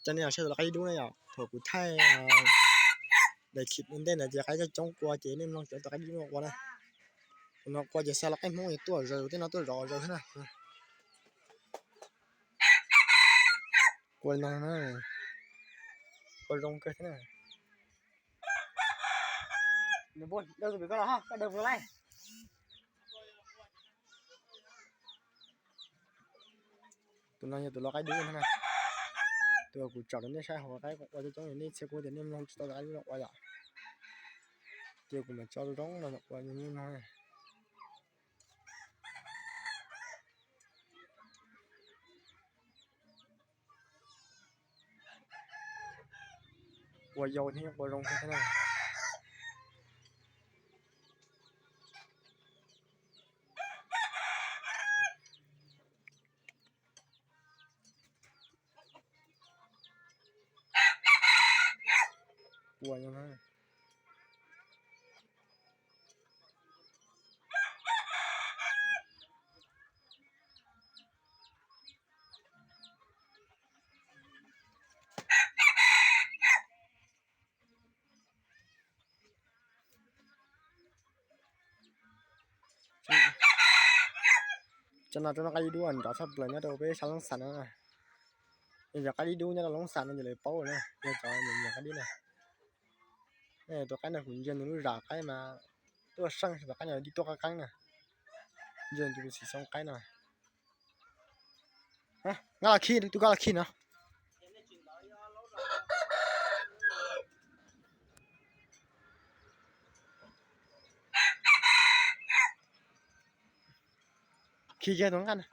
Coj nej los saib tus lau qaib dib dub na yom. Thaum kuv thaij daim clip ua ntej ntawd ces qaib coob coob qua ces nej mloog tsuav tus qaib dib dub no qua na. Tus no qua ces xa los qaib Hmoob ces tuaj zaws, tej no tuaj zov zaws thiab na. Qua no na, qua zoo kawg thiab na. Tus no yog tus lau qaib dub thiab na. Tus kuv tsom rau nej saib hauv qaib qua coob coob, nej txhia kuv tias nej mloog tsis tau tus qaib dib no qua yom. Ces kuv mam tso zoo no ua nej mloog. Qua yau thiab qua zoo kawg thiab na. Qua yau na. Cov no, cov no qaib dib dub nrov tshaj plaws nyob rau peb sab Loob Xas no. Yog cov qaib dib dub nyob rau Loob Xas no ces lawv paub na, yog cov nyiam nyiam qaib dib na. Tus qaib no kuv ntsia nws lub zam qaib mas tuaj seej, tus qaib no dib tuaj qab qeeb na. Ntsia tus xim xyoob qaib no. Nqa los khi, tus koj los khi no. Khi kiag tus nqaj na.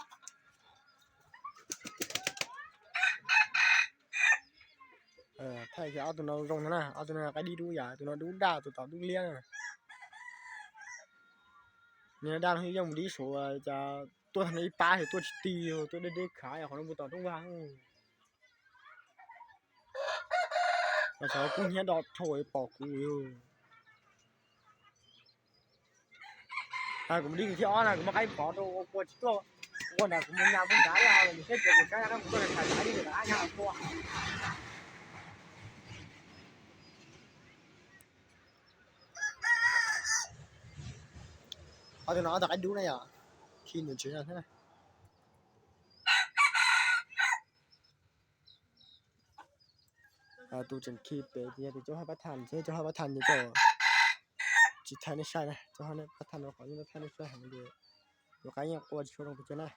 Thaij kiag ob tug no zoo no na, ob tug no qaib dib dub yam, tus no dub daj, tus tom dub liab na. Nws daj no yeej mus dib suav cas tuaj tag no ib pab ces tuaj tsis ti, tuaj deb deb khav qhov no mus tom roob vag. Mas xyov kub hnyiab do dhau pom kuv yog. Kuv mus dib tus thib ob na, kuv muab qaib pov rau ua kua tsis tuaj, ua nram kuv mus nyas mus nrad los mus teb ces kuv saib kuv tuaj tham tham ib tus ab nyab tua. Ob tug no ob tug qaib dub na yom, khi nws tsev no thiab na. Tus tseem khi pem ces yog tus Caub Haj Pab Thas xwb, Caub Haj Pab Thas ces tsis thaij nej saib na, Caub Haj Pab Thas no qhov yeej thaij nej saib heev ces tus qaib yeej qua tsis tshua zoo pes tsawg na.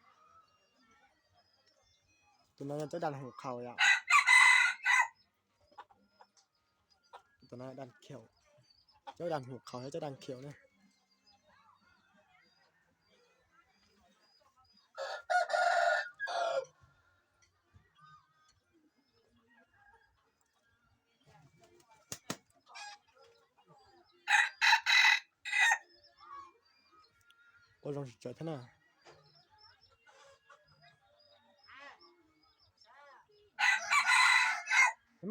Tus no yog Caub Daj Hum Khaus yom. Tus no Daj Khiaus, Caub Daj Hum Khaus thiab Caub Daj Khiaus na. Qua zoo tsis tsawg thiab na.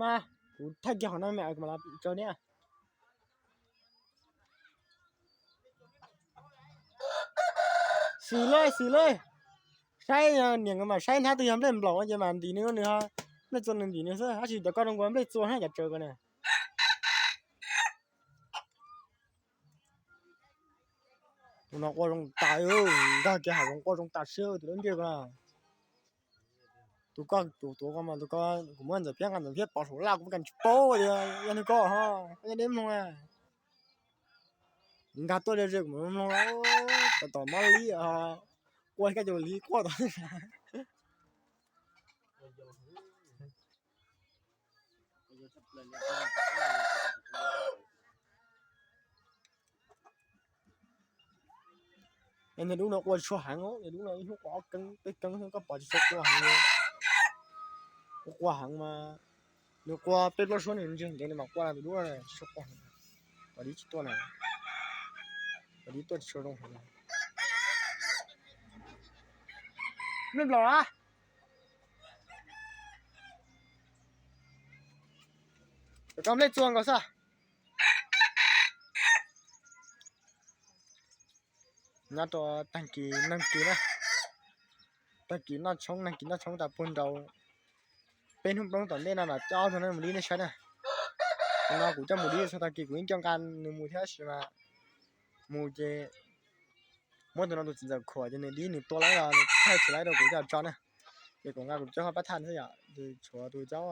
Mas kuv thaij kiag qhov no me kuv mam los tsaws nej. Xws li, xws li. Saib niam mas saib hnab twg yog nplej nplaum ces mas ntim nws, nws nplej txua nws ntim nws xwb, tab sis cov ko zoo nkaus nplej txua hnab cov tsaws ko na. Tus no qua zoo tas, nkag kiag hav zoov qua zoo tas siab tus dab ntsej ko. Tus ko, tus tuav ko mas tus ko kuv muab Ntxawm Phiab nqa, Ntxawm Phiab pov saum laj kuv mas kav tsis paub tias yog nws ko ho, koj nyob deb mloog na. Nkag tuaj ze ze kuv mam mloog, tom tom mob li, qua koj cov li quaj tom. Niag dub no qua tsis tshua heev, niag dub no ib hnub qua ob keeb peb keeb xwb, koj pom tsis tshua qua heev li. Qua qua heev mas nws qua peb plaub suab nws ntsia ntev nws mam qua, tus dub tsis tshua qua heev. Pom dib tsis tuaj na, pom dib tuaj tsis tshua zoo heev. Nplej nplaum a, koj nplej txua nkaus xwb. Nyob rau tag kis neeg kis na, tag kis noj tshoob neeg kis noj tshoob tas puag nraud. Peb hnub plaub tom ntej no los coj ob tug no mus dib nej saib na. Tus no kuv coj mus dib txog tag kis kuv yeej coj nqa nws mus thiab tab sis mas mus ces muab tus no tus txiv ntxawm khuam ces nws dib nws tua lawm los nws thaij tsis laib rau kuv coj tso na. Ces kuv nqa kuv cov pab thaj xwb yom, ces tshuav tus cov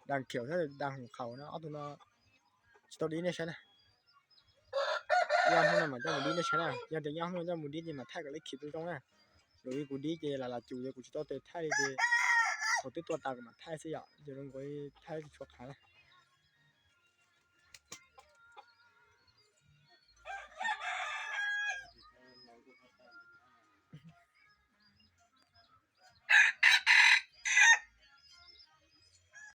daj khiaum thiab daj hum qhaum no ob tug no tsis tau dib nej saib na. Ob hnub no mam coj mus dib nej saib na, yog tias ob hnub no coj mus dib ces mam thaij kom lawv khiav zoo zoo na. Lus ib kuv dib ces lam lam cum ces kuv tsis tau tes thaij li ces thaum twb tua tas kuv mam thaij xwb yom, ces zoo nkaus thaij tsis tshua qab na.